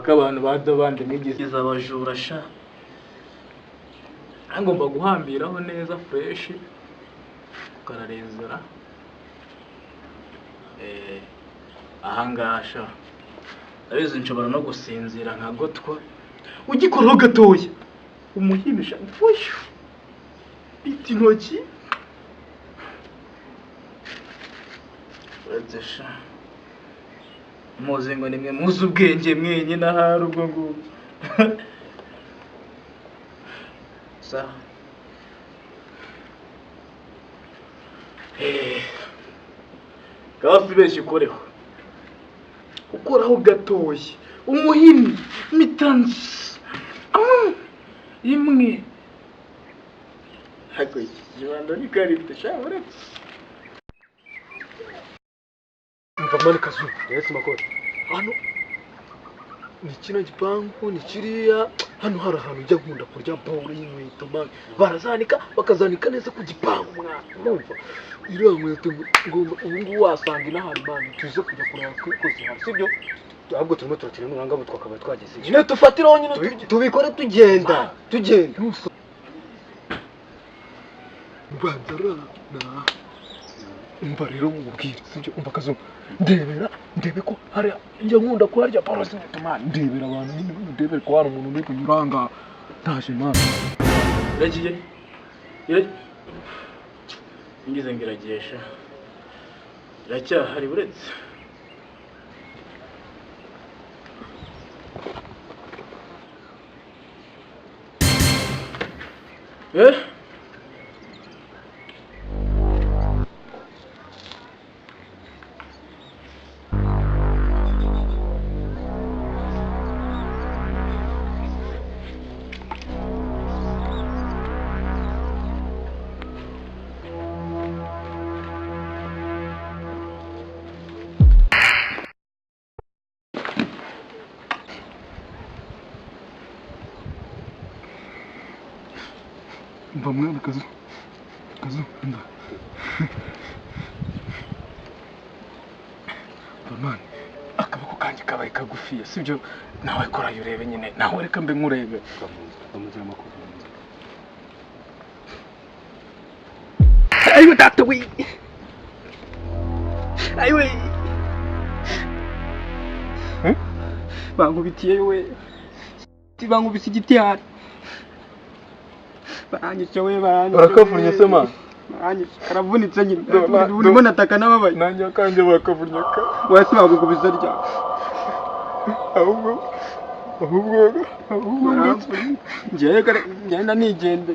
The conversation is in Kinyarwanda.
Ko abantu badabande mwigize abajura sha. Ngomba guhambiraho neza fresh kararezera. Ahangaha sha. Ndabizi nshobora no gusinzira nkagotwa. Ugikoraho gatoya. Umuhimisha mfushu. Bita intoki. Uretse sha. Muzi ngo nimwe muzi ubwenge mwenyine ahari ubwo ngubwo. Sa. Gafi benshi ukoreho. Ukoraho gatoya. Umuhini mitanzi. Imwe. Hako iki kibando ni karite sha uretse. Mva mani Kazu. Yes makore. Hano ni kino gipangu ni kiriya hano hari ahantu ujya nkunda kurya boro y'inkweto man barazanika bakazanika neza ku gipangu mwana urumva iriya nkweto ngomba ubu ngubu wasanga inahari man tuze kujya kureba ko zihari sibyo ahubwo turimo turakina n'uranga abo twakabaye twageze nyine tufatiraho nyine tubikore tugenda tugenda mbanza umva rero mubwire sibyo umva Kazu ndebera ndebe ko hari njya nkunda kuharya boro z'inkweto man ndebera abantu nyine ndebere ko hari umuntu uri kunyura ngaha ndaje man Iragiye. Ngize ngo iragiye sha. Iracyahari uretse. Mva mwana Kazu Kazu mva mwana akaboko kanjye kabaye kagufiya sibyo nawe korayo urebe nyine nawe reka mbe nkurebe ayiwe data we ayiwe bankubitiye we bankubise igiti hari baranyishe we baranyishe barakavunnye se man baranyishe karavunitse nyine urimo nataka n'ababaye nanjye akanjye bakavunnye ka wese bagukubise rya ahubwo ahubwo ahubwo njyewe kare ngenda nigende.